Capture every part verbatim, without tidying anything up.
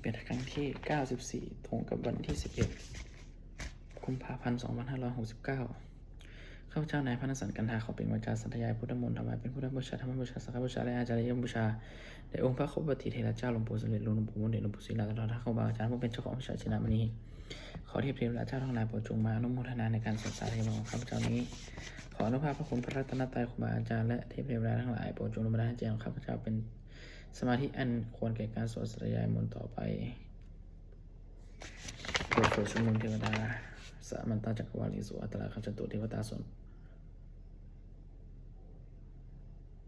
เป็นครั้งที่ 94 ตรงกับวันที่ 11 กุมภาพันธ์ 2569 ข้าพเจ้านายพระนสันต์กันทา ขอเปล่งวาจาสาธยายพุทธมนต์ ถวายเป็นพุทธบูชา ธรรมบูชา สังฆบูชา และอาจาริยบูชาแด่องค์พระครูปฏิเถระเจ้า หลวงปู่สำเร็จลุน หลวงปู่มนเดช หลวงปู่ศิลา ตลอดทั้งครูบาอาจารย์ผู้เป็นเจ้าของวิชาชินมณี ขอเทพเทวดาเจ้าทั้งหลายโปรดจงมาอนุโมทนาในการสวดสาธยายมนต์ของข้าพเจ้านี้ ขออนุภาพพระคุณพระรัตนตรัย ครูบาอาจารย์ และเทพเทวดาทั้งหลายโปรดจงดลบันดาลให้จิตของข้าพเจ้าเป็นสมาธิอันควรแก่การสวดสาธยายมนต์ต่อไป บทสวดชุมนุมเทวดา Samantā cakkavāḷesu atrāgacchantu devatā,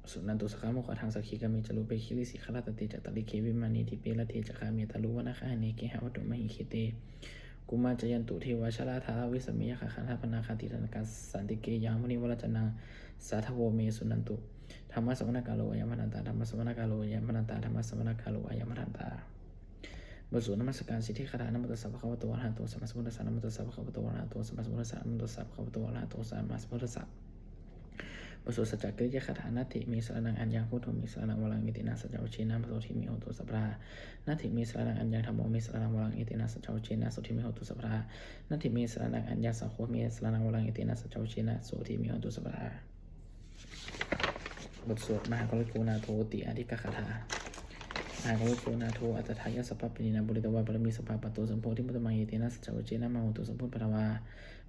suṇantu saggamokkhadaṃ. Sagge kāme ca rūpe girisikharataṭe cantalikkhe vimāne, dīpe raṭṭhe ca gāme taruvanagahane gehavatthumhi khette, bhummā cāyantu devā jalathalavisame yakkhagandhabbanāgā, tiṭṭhantā santike yaṃ munivaravacanaṃ sādhavo me suṇantu. Dhammassavanakālo ayambhadantā. Dhammassavanakālo ayambhadantā. Dhammassavanakālo ayambhadantā. บทสวดนมัสการสิทธิคาถา Namo tassa bhagavato arahato sammāsambuddhassa. Namo tassa bhagavato arahato sammāsambuddhassa. Namo tassa bhagavato arahato sammāsambuddhassa. บทสวดสัจจกิริยาคาถา Natthi me saraṇaṃ aññaṃ, buddho me saraṇaṃ varaṃ, etena saccavajjena sotthi me hotu sabbadā. Natthi me saraṇaṃ aññaṃ, dhammo me saraṇaṃ varaṃ, etena saccavajjena sotthi me hotu sabbadā. Natthi me saraṇaṃ aññaṃ, saṅgho me saraṇaṃ varaṃ, etena saccavajjena sotthi me hotu sabbadā. บทสวดมหาการุณิโกนาโถติอาทิกาคาถา Mahākāruṇiko nātho atthāya sabbapāṇinaṃ, pūretvā pāramī sabbā patto sambodhimuttamaṃ, etena saccavajjena mā hontu sabbupaddavā.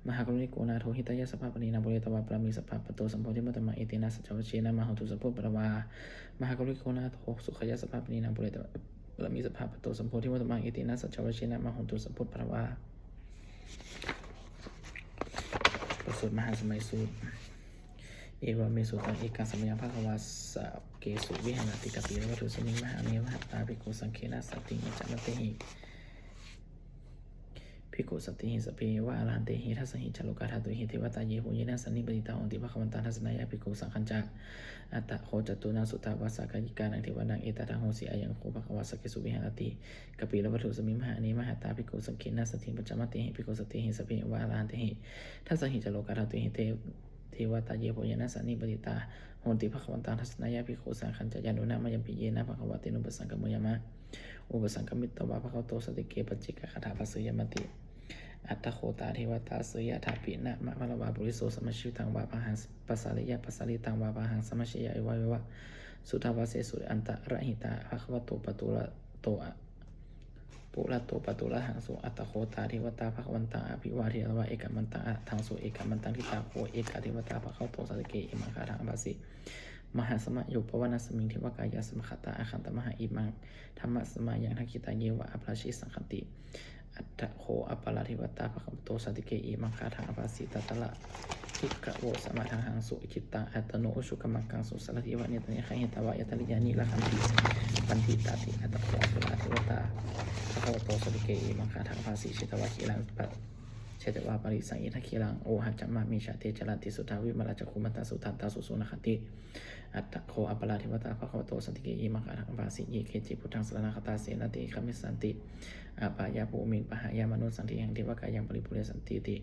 Mahākāruṇiko nātho hitāya sabbapāṇinaṃ, pūretvā pāramī sabbā patto sambodhimuttamaṃ, etena saccavajjena mā hontu sabbupaddavā. Mahākāruṇiko nātho sukhāya sabbapāṇinaṃ, pūretvā pāramī sabbā patto sambodhimuttamaṃ, etena saccavajjena mā hontu sabbupaddavā. บทสวดมหาสมัยสูตร Evaṃ me sutaṃ. Ekaṃ samayaṃ bhagavā sakkesu viharati kapilavatthusmiṃ mahāvane mahatā bhikkhusaṅghena saddhiṃ pañcamattehi bhikkhusatehi sabbeheva arahantehi. Dasahi ca lokadhātūhi devatā yebhuyyena sannipatitā honti bhagavantaṃ dassanāya bhikkhusaṅghañca. Atha kho catunnaṃ suddhāvāsakāyikānaṃ devānaṃ etadahosi: Ayaṃ kho bhagavā sakkesu viharati kapilavatthusmiṃ mahāvane mahatā bhikkhusaṅghena saddhiṃ pañcamattehi bhikkhusatehi sabbeheva arahantehi. Dasahi ca lokadhātūhi devatā yebhuyyena sannipatitā honti bhagavantaṃ dassanāya bhikkhusaṅghañca. Yannūna mayampi yena bhagavā tenupasaṅkameyyāma, upasaṅkamitvā bhagavato santike paccekagāthā bhāseyyāmāti. Atha kho tā devatā seyyathāpi nāma balavā puriso sammiñjitaṃ vā bāhaṃ pasāreyya, pasāritaṃ vā bāhaṃ sammiñjeyya, evameva suddhāvāsesu antarahitā bhagavato purato purato pāturahaṃsu. Atha kho tā devatā bhagavantaṃ abhivādetvā ekamantaṃ aṭṭhaṃsu. Ekamantaṃ ṭhitā kho ekā devatā bhagavato santike imaṃ gāthaṃ abhāsi: Mahāsamayo pavanasmiṃ, devakāyā samāgatā, āgatamha imaṃ dhammasamayaṃ, dakkhitāyeva aparājitasaṅghanti. Atha kho aparā devatā bhagavato santike imaṃ gāthaṃ abhāsi: Tatra bhikkhavo samādahaṃsu, cittaṃ attano ujukamakaṃsu, sārathīva nettāni gahetvā, indriyāni rakkhanti paṇḍitāti. Atha kho aparā devatā bhagavato santike imaṃ gāthaṃ abhāsi: Chetvā khīlaṃ chetvā palighaṃ, indakhīlaṃ ohaccamanejā, te caranti suddhā vimalā, cakkhumatā sudantā susunāgāti. Atha kho aparā devatā bhagavato santike imaṃ gāthaṃ abhāsi: Ye keci buddhaṃ saraṇaṃ gatāse, na te gamissanti apāyabhūmiṃ, pahāya mānusaṃ dehaṃ, devakāyaṃ paripūressantīti.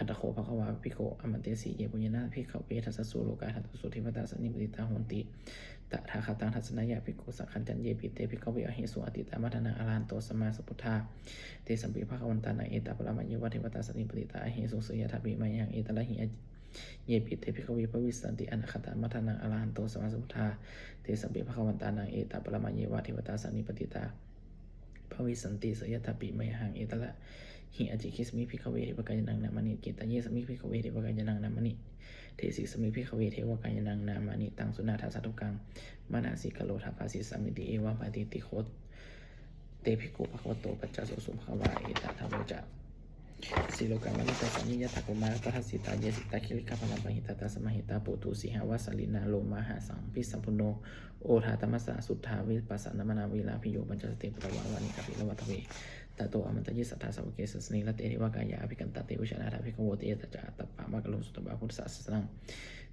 Atha kho bhagavā bhikkhū āmantesi: Yebhuyyena bhikkhave dasasu lokadhātūsu devatā sannipatitā honti tathāgataṃ dassanāya bhikkhusaṅghañca. Yepi te bhikkhave ahesuṃ atītamaddhānaṃ arahanto sammāsambuddhā, tesampi bhagavantānaṃ etaparamāyeva devatā sannipatitā ahesuṃ, seyyathāpi mayhaṃ etarahi. Yepi te bhikkhave bhavissanti anāgatamaddhānaṃ arahanto sammāsambuddhā, tesampi bhagavantānaṃ etaparamāyeva devatā sannipatitā bhavissanti, seyyathāpi mayhaṃ etarahi. Ācikkhissāmi bhikkhave devakāyānaṃ nāmāni, kittayissāmi bhikkhave devakāyānaṃ nāmāni, desissāmi bhikkhave devakāyānaṃ nāmāni. Taṃ suṇātha sādhukaṃ manasikarotha bhāsissāmīti. Evaṃ bhanteti kho te bhikkhū bhagavato paccassosuṃ. Bhagavā etadavoca: Silokamanukassāmi, yattha bhummā tadassitā; ye sitā girigabbharaṃ, pahitattā samāhitā. Puthū sīhāva sallīnā, lomahaṃsābhisambhuno; odātamanasā suddhā, vippasannamanāvilā. Bhiyyo pañcasate ñatvā, vane kāpilavatthave; tato āmantayi satthā, sāvake sāsane rate. Devakāyā abhikkantā, te vijānātha bhikkhavo; te ca ātappamakaruṃ, sutvā buddhassa sāsanaṃ.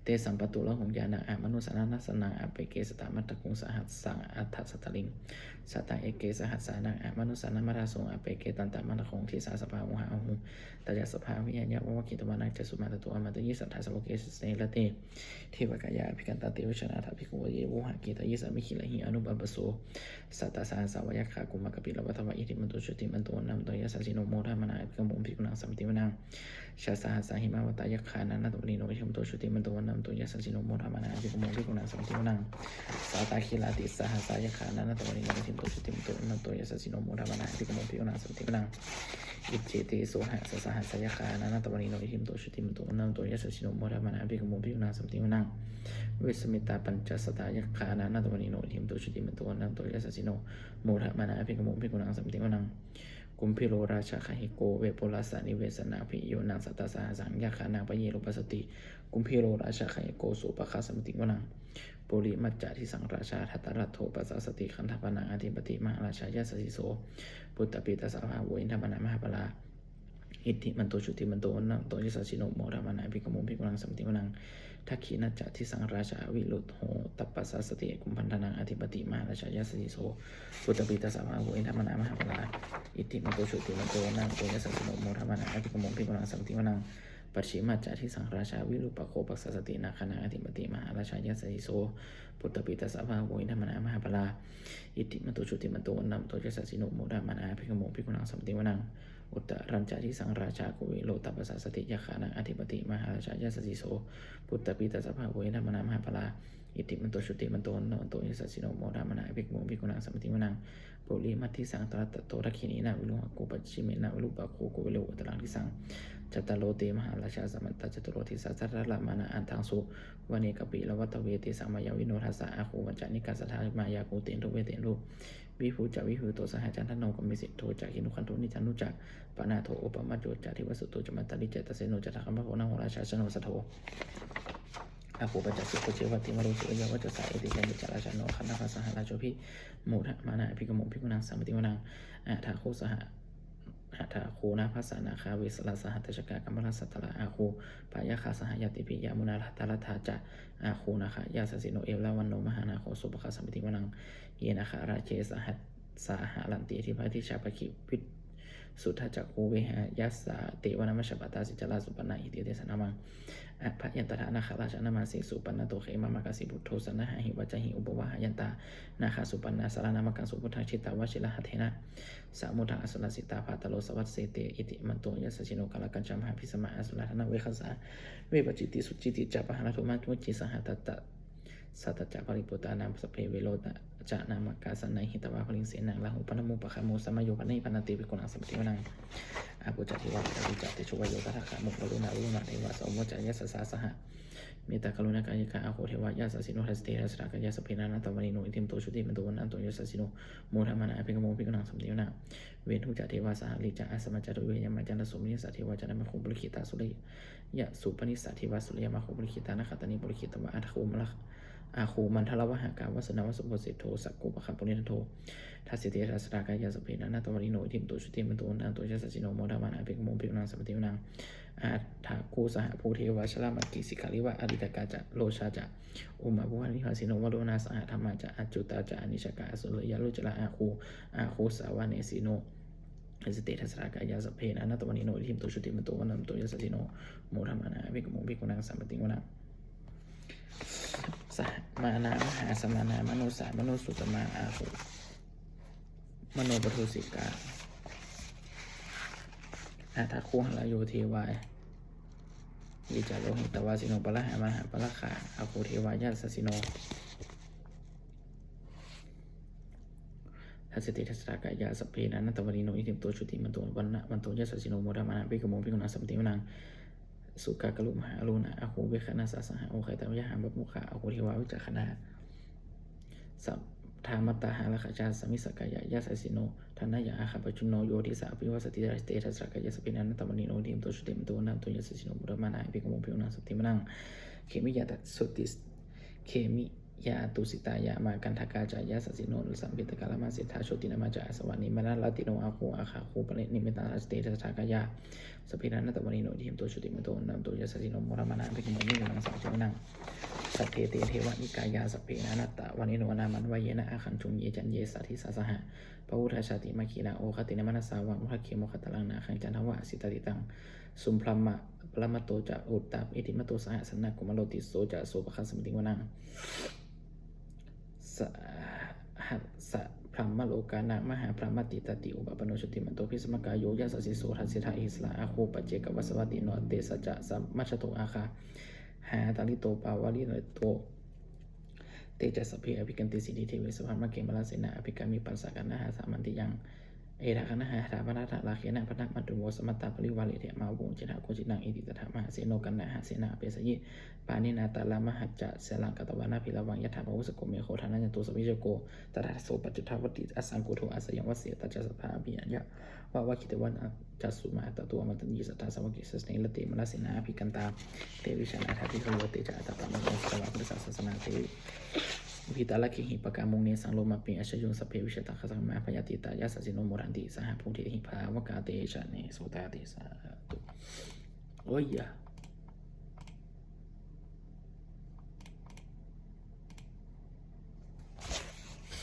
Tesaṃ pāturahu ñāṇaṃ amanussāna dassanaṃ, appeke satamaddakkhuṃ sahassaṃ atha sattariṃ. Sataṃ eke sahassānaṃ amanussānamaddasuṃ, appeke tamaddakkhuṃ disā sabbā mohā ahuṃ. Tañca sabbaṃ abhiññāya vavakkhitvāna cakkhumā, tato āmantayi satthā sāvake sāsane rate. Devakāyā abhikkantā, te vijānātha bhikkhavo, ye vohaṃ kittayissāmi girāhi anupubbaso. Sattasahassā va yakkhā bhummā kāpilavatthavā, iddhimanto jutimanto vaṇṇavanto yasassino, modamānā abhikkāmuṃ bhikkhūnaṃ samitiṃ vanaṃ. Chasahassā hemavatā yakkhā nānattavaṇṇino, iddhimanto jutimanto vaṇṇavanto yasassino, modamānā abhikkāmuṃ bhikkhūnaṃ samitiṃ vanaṃ. Sātāgirā tisahassā yakkhā nānattavaṇṇino, iddhimanto jutimanto vaṇṇavanto yasassino, modamānā abhikkāmuṃ bhikkhūnaṃ samitiṃ vanaṃ. Iccete soḷasasahassā yakkhā nānattavaṇṇino, iddhimanto jutimanto vaṇṇavanto yasassino, modamānā abhikkāmuṃ bhikkhūnaṃ samitiṃ vanaṃ. Vessāmittā pañcasatā yakkhā nānattavaṇṇino, iddhimanto jutimanto vaṇṇavanto yasassino, modamānā abhikkāmuṃ bhikkhūnaṃ samitiṃ vanaṃ. Kumbhīro rājagahiko vepullassa nivesanaṃ, bhiyyo naṃ satasahassaṃ yakkhānaṃ payirupāsati. Kumbhīro rājagahiko sopāga samitiṃ vanaṃ. Purimañca disaṃ rājā dhataraṭṭho pasāsati, gandhabbānaṃ ādhipati mahārājā yasassi so. Puttāpi tassa bahavo indanāmā mahabbalā, iddhimanto jutimanto vaṇṇavanto yasassino, modamānā abhikkāmuṃ bhikkhūnaṃ samitiṃ vanaṃ. Dakkhiṇañca disaṃ rājā virūḷho taṃ pasāsati, kumbhaṇḍānaṃ ādhipati mahārājā yasassi so. Puttāpi tassa bahavo indanāmā mahabbalā, iddhimanto jutimanto vaṇṇavanto yasassino, modamānā abhikkāmuṃ bhikkhūnaṃ samitiṃ vanaṃ. Pacchimañca disaṃ rājā virūpakkho pasāsati, nāgānaṃ ādhipati mahārājā yasassi so. Puttāpi tassa bahavo indanāmā mahabbalā, iddhimanto jutimanto vaṇṇavanto yasassino, modamānā abhikkāmuṃ bhikkhūnaṃ samitiṃ vanaṃ. Uttarañca disaṃ rājā kuvero taṃ pasāsati, yakkhānaṃ ādhipati mahārājā yasassi so. Puttāpi tassa bahavo indanāmā mahabbalā, iddhimanto jutimanto vaṇṇavanto yasassino, modamānā abhikkāmuṃ bhikkhūnaṃ samitiṃ vanaṃ. Purimaṃ disaṃ dhataraṭṭho, dakkhiṇena virūḷhako, pacchimena virūpakkho, kuvero uttaraṃ disaṃ. Cattāro te mahārājā samantā caturo disā, daddallamānā aṭṭhaṃsu vane kāpilavatthave. Tesaṃ māyāvino dāsā āgū vañcanikā saṭhā, māyā kuṭeṇḍu veṭeṇḍu viṭū ca viṭuṭo saha, candano kāmaseṭṭho ca kinnughaṇḍu nighaṇḍu ca, panādo opamañño ca devasūto ca mātali ca, taseno ca ṭhānaso naḷo rājā janosabho. Āgū pañcasikho ceva timarū suriyavacchasā, ete caññe ca rājāno gandhabbā saha rājubhi, modamānā abhikkāmuṃ bhikkhūnaṃ samitiṃ vanaṃ. Athāgū saha, athāgū nābhasā nāgā vesālā sahatacchakā, kambalassatarā āgū pāyāgā saha ñātibhi, yāmunā dhataraṭṭhā ca āgū nāgā yasassino, erāvaṇo mahānāgo sopāga samitiṃ vanaṃ. Ye nāgarāje sahasā haranti dibbā dijā pakkhi, visuddhacakkhū vihareyya, te vanamajjhapattā sītalā supaṇṇā iti tesa nāmaṃ. Abhayantadā nāgarājānamāsi, supaṇṇato khemamakāsi buddho, saṇhāhi vācāhi upavhayantā nāgā, supaṇṇā saraṇamakaṃsu buddhaṃ, jitā vajirahatthena samuddaṃ asurā sitā, bhātaro sāvakā saha te iddhimanto yasassino. Kālakañjā mahābhismā asurā dānaveghasā, vepacitti sucitti ca pahārādo mātā gugukkhī saha, satañca baliputtānaṃ sabbe verocanāmakā, sannayhitvā baliṃ senaṃ rāhubhaddamupāgamuṃ, samayodāni bhaddante bhikkhūnaṃ samitiṃ vanaṃ. Āgū ca devā paṭhavī ca tejo vāyo tadāgamuṃ, varuṇā vāruṇā devā somo ca yasasā saha, mettākaruṇākāyikā āgū devā yasassino. Dasete dasadhā kāyā sabbe nānattavaṇṇino, iddhimanto jutimanto vaṇṇavanto yasassino, modamānā abhikkāmuṃ bhikkhūnaṃ samitiṃ vanaṃ. Veṇhū ca devā sahalī ca asamā ca duve yamā, candassūpanisā devā candamāgū purakkhitā, suriyassūpanisā devā suriyamāgū purakkhitā, nakkhattāni purakkhitvā āgū mandavalāhakā, vasūnaṃ vāsavo seṭṭho sakkopāga purindado. Dasete dasadhā kāyā sabbe nānattavaṇṇino, iddhimanto jutimanto vaṇṇavanto yasassino, modamānā abhikkāmuṃ bhikkhūnaṃ samitiṃ vanaṃ. Athāgū sahabhū devā jalamaggisikhāriva, ariṭṭhakā ca rojā ca ummāpupphanibhāsino, varuṇā sahadhammā ca accutā ca anejakā, asuriyā lokassātītā āgū, āgū sāvanesino. Dasete dasadhā kāyā sabbe nānattavaṇṇino, iddhimanto jutimanto vaṇṇavanto yasassino, modamānā abhikkāmuṃ bhikkhūnaṃ samitiṃ vanaṃ. Samānā mahāsamānā mānusā mānusuttamā, āgū manopadūsikā. Athāgū harayo devā ye ca lohitavāsino, pāragā mahāpāragā āgū devā yasassino. Dasete dasadhā kāyā sabbe nānattavaṇṇino, iddhimanto jutimanto vaṇṇavanto yasassino, modamānā abhikkāmuṃ bhikkhūnaṃ samitiṃ vanaṃ. Sukkā karumhā aruṇā āgū veghanasā saha, odātagayhā pāmokkhā āgū devā vicakkhaṇā. Sadāmattā hāragajā samiddhakārā yasassino, thanayaṃ āgā pajjunno yo disā abhivassati. Dasete dasadhā kāyā sabbe nānattavaṇṇino, iddhimanto jutimanto vaṇṇavanto yasassino, modamānā abhikkāmuṃ bhikkhūnaṃ samitiṃ vanaṃ. Khemiyā ca suddi, khemi yā tusitā yāmā kaṭṭhakā ca yasassino, lambitakā lāmaseṭṭhā jotināmā ca āsavā, nimmānaratino āgū āgū paranimmitā, rājā te saha rājā sabbe nānattavaṇṇino, iddhimanto jutimanto vaṇṇavanto yasassino, modamānā abhikkāmuṃ bhikkhūnaṃ samitiṃ vanaṃ. Saṭṭhete devanikāyā sabbe nānattavaṇṇino, nāmanvayena āgañchuṃ ye caññe sadisā saha. Pavutthajātimakkhīlā oghatiṇṇamanāsavā, dakkhemoghataraṃ nāgaṃ candaṃva asitātitaṃ, subrahmā paramatto ca puttā iddhimato saha, sanaṅkumāro tisso ca sopāga samitiṃ vanaṃ. Sahassabrahmalokānaṃ mahābrahmābhitiṭṭhati, upapanno jutimanto bhismākāyo yasassi so, dasettha issarā āgū paccekavasavattino, tesañca majjhato āgā hārito parivārito. Te ca sabbe abhikkante sinde deve sabrahmake, mārasenā abhikkāmi passa kaṇhassa mandiyaṃ. Etha gaṇhatha bandhatha rāgena bandhamatthu vo, samantā parivāretha mā vo muñcittha koci naṃ. Iti tattha mahāseno kaṇhasenaṃ apesayi, pāṇinā talamāhacca saraṃ katvāna bheravaṃ. Yathā pāvussako megho thanayanto savijjuko, tadā so paccudāvatti asaṅkuddho asayaṃvase. Tañca sabbaṃ abhiññāya vavakkhitvāna cakkhumā, tato āmantayi satthā sāvake sāsane rate. Mārasenā abhikkantā te vijānātha bhikkhavo, te ca ātappamakaruṃ sutvā buddhassa sāsanaṃ. Te vītarāgehi pakkāmuṃ nesaṃ lomampi iñjayuṃ. Sabbe vijitasaṅgāmā bhayātītā yasassino, modanti saha bhūtehi sāvakā te janesutāti. Sādhu. โอ้ย